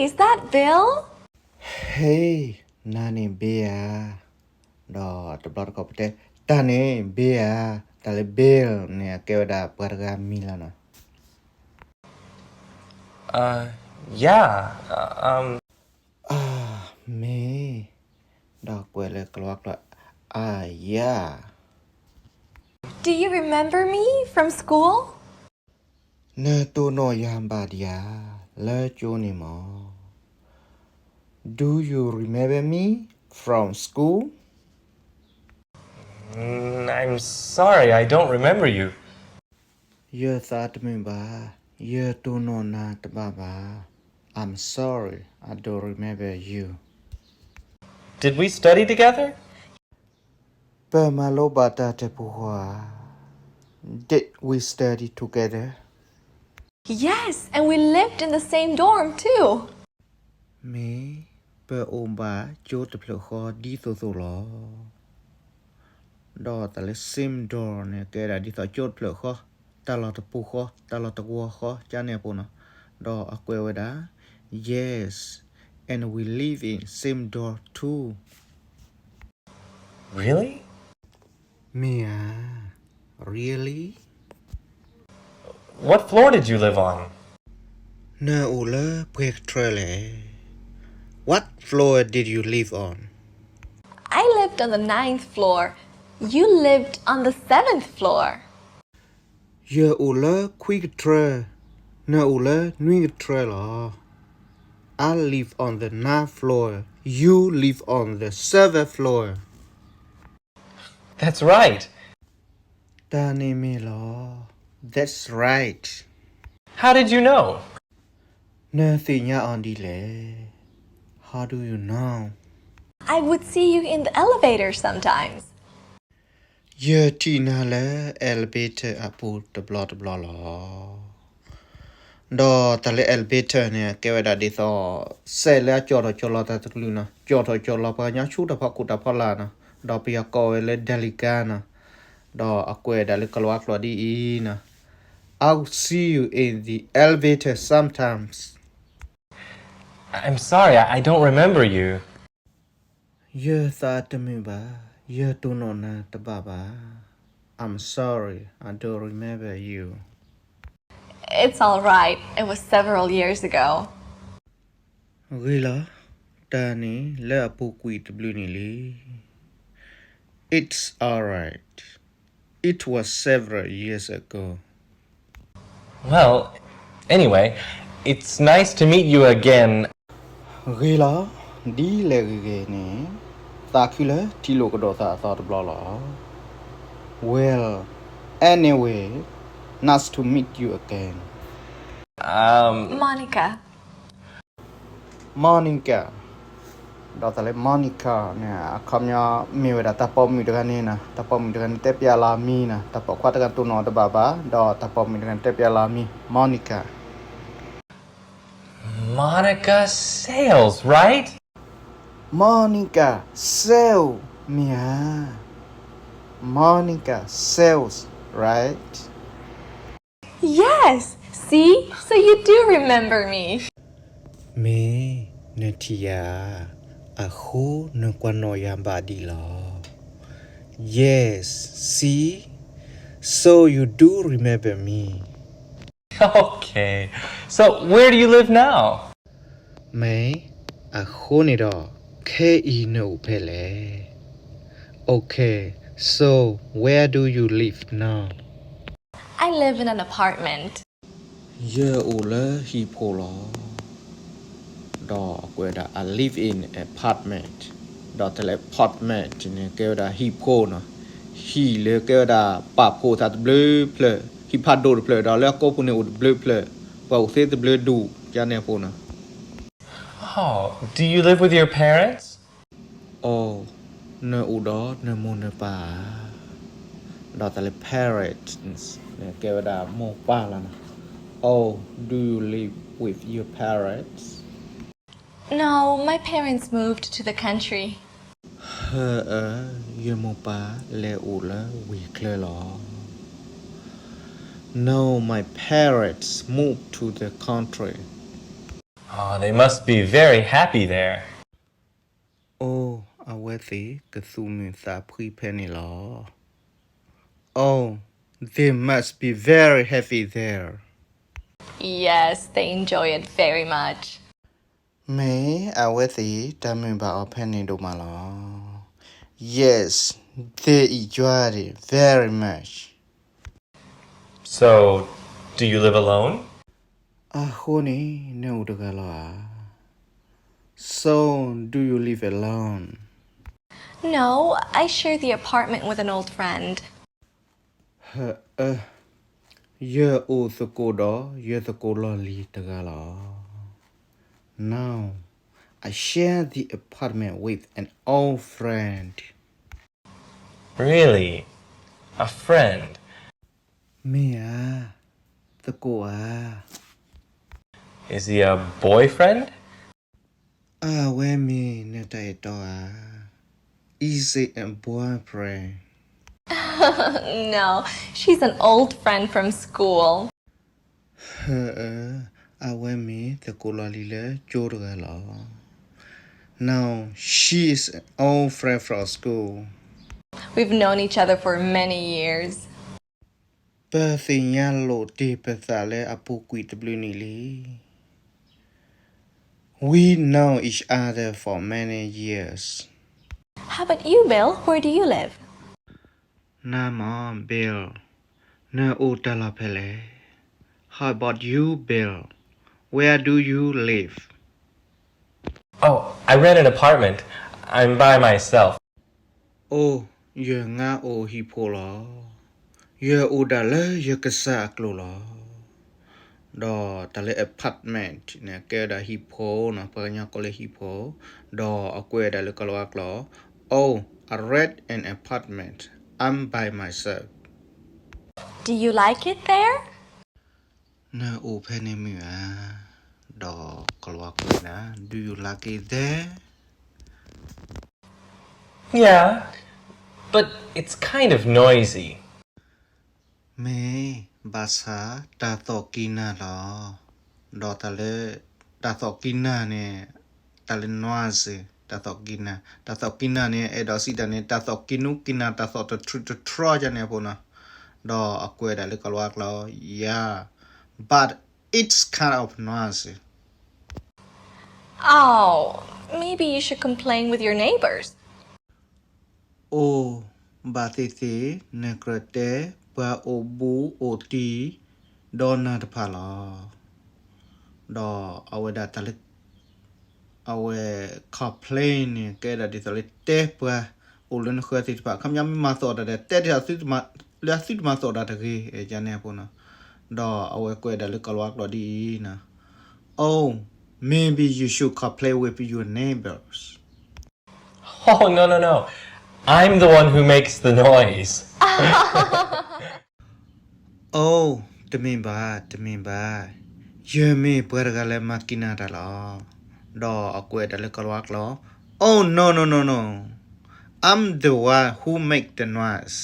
Is that Bill? Hey, နၤန့ၣ် Bill ဧါ. ဒီးတဘျီတခီၣ်ပတဲ တၢ်န့ၣ် Bill ဧါ. တၢ်လၢ Bill န့ၣ် အကဲဝဲဒၣ်ပှၤတဂၤမံၤလီၤနီၤ. Uh, yeah, uh, um, အၢ မ့ၢ်, ဒီးကွဲးလၢကလၤဝါကျိာ်, အၢ yeah. Do you remember me from school? နတိၢ်နီၣ်ယၤဘၣ်ဒံးဧါ, လၢကၠိန့ၣ်မး. Do you remember me from school? Mm, I'm sorry, I don't remember you. ယသးတမုာ်ဘၣ်, ယတိၢ်နီၣ်နၤတဘၣ်ဘၣ်. I'm sorry, I don't remember you. Did we study together? ပမၤလိဘၣ်တၢ်တပူၤဃီဧါ. Did we study together? Yes, and we lived in the same dorm too. မ့ၢ်, ပအိၣ်ဘၣ်ကၠိတဖျၢၣ်ဃီဒ်သိးသိးလီၤ. ဒီးတၢ်လၢ same dorm န့ၣ် ကဲဒၣ်ဒ်သိးကၠိတဖျၢၣ်ဃီ, တၢ်လီၢ်တပူၤဃီ, တၢ်လီၢ်တဂီၤဃီ ကန့ၣ်အပူၤနီၤ. ဒီးအကွဲးဝဲဒၣ်, Yes, and we live in same dorm too. Really? မ့ၢ်ဧါ. Really? What floor did you live on? နအိၣ်လၢပှဲၤကထြၢလဲၣ်. What floor did you live on? I lived on the ninth floor. You lived on the seventh floor. ယအိၣ်လၢခွံကထြၢ, နအိၣ်လၢနွံကထြၢလီၤ. I live on the ninth floor. You live on the seventh floor. That's right. တၢ်န့ၣ်မ့ၢ်လီၤ. That's right. How did you know? နသ့ၣ်ညါအီၤဒ်လဲၣ်. How do you know? I would see you in the elevator sometimes. ယထံၣ်နၤလၢ elevator အပူၤတဘျီတဘျီလီၤ. ဒီးတၢ်လၢ elevator န့ၣ် ကဲဝဲဒၣ်ဒ်သိး စဲးလၢအကၠီၣ်ထီၣ်ကၠီၣ်လီၤတၢ်တကလုာ်နီၤ, ကၠီၣ်ထီၣ်ကၠီၣ်လီၤပှၤကညီဆူတၢ်ဖီခိၣ်တၢ်ဖီလာ်နီၤ, ဒီးပယီၤကိးဝဲလၢ ဒဲလီကါနီၤ, ဒီးအကွဲးဒၣ်လၢကလၤဝါကျိာ်ဒ်အံၤနီၤ, I'll see you in the elevator sometimes. I'm sorry, I, I don't remember you. ယသးတမုာ်ဘၣ်, ယတိၢ်နီၣ်နၤတဘၣ်ဘၣ်. I'm sorry, I don't remember you. It's all right, it was several years ago. ဂ့ၤလီၤ, တၢ်န့ၣ်လၢအပူၤကွံာ်တဘျုးနံၣ်လံ. It's all right. It was several years ago. Well, anyway, it's nice to meet you again. ဂ့ၤလီၤ, ဒ်လဲၣ်ဂ့ၤဂ့ၤန့ၣ်, သးခုလၢထံၣ်လိာ်ကဒီးသးအသီတဘျီလီၤ. Well, anyway, nice to meet you again. Um, Monica. Monica. ဒီးတၢ်လၢ Monica န့ၣ် အခီပညီမ့ၢ်ဝဲဒၣ်တၢ်ပိာ်မုၣ်တဂၤန့ၣ်နီၤ, တၢ်ပိာ်မုၣ်တဂၤန့ၣ်တဲပျးလီၤမံၤနီၤ, တၢ်ပိာ်ခွါတဂၤတိၢ်နီၣ်တဘၣ်ဘၣ်, ဒီးတၢ်ပိာ်မုၣ်တဂၤန့ၣ်တဲပျးလီၤမံၤ, Monica. Monica Sales, right? Monica Sales မ့ၢ်ဧါ. Monica Sales, right? Yes! See? So you do remember me. မ့ၢ်, နထံၣ်ယၤ, အဃိနကွၢ်နီၣ်ယၤဘၣ်ဒံးလီၤ. Yes, see? So you do remember me. Okay, so where do you live now? မ့ၢ်, အဃိန့ၣ်ဒီး, ခဲအံၤနအိၣ်ဖဲလဲၣ်. Okay, so where do you live now? I live in an apartment. ယအိၣ်လၢဟံၣ်ဖိလီၤ. ဒီးအကွဲးဒၣ် I live in apartment. ဒီးတၢ်လၢ apartment န့ၣ် ကဲဝဲဒၣ်ဟံၣ်ဖိနီၤ. ဟံၣ်လၢကဲဝဲဒၣ်ပာ်ဖှိၣ်သးတဘျုးဖျၢၣ်, ဟံၣ်ဖးဒိၣ်တဖျၢၣ်, ဒီးလၢအကိးပူၤန့ၣ်အိၣ်တဘျုးဖျၢၣ်, ပှၤအိၣ်သ့တဘျုးဒူၣ် ကန့ၣ်အပူၤနီၤ. Oh, do you live with your parents? အိၣ်, နအိၣ်ဒီးနမိၢ်နပၢ်ဧါ. ဒီးတၢ်လၢ parents န့ၣ် ကဲဝဲဒၣ်မိၢ်ပၢ်လီၤနီၤ. Oh, do you live with your parents? No, my parents moved to the country. ဟၢအၢ, ယမိၢ်ပၢ်လဲၤအိၣ်လၢဝ့ၢ်ချၢလီၤ. No, my parents moved to the country. Oh, they must be very happy there. အိၣ်, အဝဲသ့ၣ်ကသူၣ်မုာ်သးဖှံဖဲန့ၣ်လီၤ. Oh, they must be very happy there. Yes, they enjoy it very much. မ့ၢ်အဝဲသ့ၣ်တၢ်မုာ်ဘၣ်အီၤဖဲန့ၣ်ဒိၣ်မးလီၤ. Yes, they enjoy it very much. So, do you live alone? အဃိန့ၣ် နအိၣ်တဂၤလီၤဧါ. So, do you live alone? No, I share the apartment with an old friend. ဟၢအၢ, ယအိၣ်သကိးဒီးယသကိးလီၢ်လံၤတဂၤလီၤ. No, I share the apartment with an old friend. Really? A friend? မ့ၢ်ဧါ, သကိးဧါ. Is he a boyfriend? အဝဲမ့ၢ်နတၢ်အဲၣ်တီဧါ. Is it a boyfriend? No, she's an old friend from school. ဟၢအၢ, အဝဲမ့ၢ်သကိးလီၢ်လံၤလၢကၠိတဂၤလီၤ. No, she is an old friend from school. We've known each other for many years. ပသ့ၣ်ညါလိာ်တ့ၢ်ပသးလၢအပူၤကွံာ်တဘျုးနံၣ်လံ. We know each other for many years. How about you, Bill? Where do you live? နၤမ့ၢ် Bill, နအိၣ်တၢ်လီၢ်ဖဲလဲၣ်. How about you, Bill? Where do you live? Oh, I rent an apartment. I'm by myself. အိၣ်, ယငါအိၣ်ဟံၣ်ဖိလီၤ. ယအိၣ်ဒၣ်လၢယကစၢ်အကျိၤလီၤ. ဒီးတၢ်လၢ apartment န့ၣ် ကဲဝဲဒၣ်ဟံၣ်ဖိနီၤ, ပှၤကညီကိးလၢဟံၣ်ဖိ, ဒီးအကွဲးဒၣ်လၢကီၤလၤဝါကျိာ်, Oh, I rent an apartment. I'm by myself. Do you like it there? နအိၣ်ဖဲန့ၣ်မုာ်ဧါ. ဒီးကီၤလၤဝါကွဲးဒၣ်, Do you like it there? Yeah, but it's kind of noisy. မ့ၢ်ဘၣ်ဆၣ်တၢ်သီၣ်ကံၢ်နၤလီၤ. ဒီးတၢ်လၢ တၢ်သီၣ်ကံၢ်နၤန့ၣ်, တၢ်လၢ noise, တၢ်သီၣ်ကံၢ်နၤ, တၢ်သီၣ်ကံၢ်နၤန့ၣ် အဲၣ်ဒိးစံးတၢ်န့ၣ် တၢ်သီၣ်ကံၢ်နူကံၢ်နၤ, တၢ်သီၣ်တထြူးတထြီယါန့ၣ်အပူၤနီၤ. ဒီးအကွဲးဒၣ်လၢကီၤလၤဝါကျိာ်, Yeah, but it's kind of noisy. Oh, maybe you should complain with your neighbors. အိၣ်, ဘၣ်သ့ၣ်သ့ၣ် နကြၢးတဲပှၤအိၣ်ဘူးအိၣ်တံၢ်ဒီးနၤတဖၣ်လီၤ. ဒီးအဝဲဒၣ်တၢ်လၢ အဝဲ complain န့ၣ် ကဲဒၣ်ဒ်သိးလၢတဲပှၤအိၣ်လၢနဃၢၤသ့ၣ်တဖၣ်, ခီပညီမ့ၢ်မၤသီၣ်တၢ်ဒီး တဲဒ်သိးလၢအသုတမၤသီၣ်တၢ်တဂ့ၤ ယါန့ၣ်အပူၤနီၤ. ဒီးအဝဲကွဲးဒၣ်လၢကီၤလၤဝါကျိာ်ဒ်အံၤနီၤ, Oh, maybe you should complain with your neighbors. Oh, no, no, no. I'm the one who makes the noise. အိၣ်, တမ့ၢ်ဘၣ်, တမ့ၢ်ဘၣ်. ယမ့ၢ်ပှၤတဂၤလၢမၤကံၢ်နၤတၢ်လီၤ. ဒီးအကွဲးဒၣ်လၢကီၤလၤဝါကျိာ်, Oh, no, no, no, no. I'm the one who make the noise.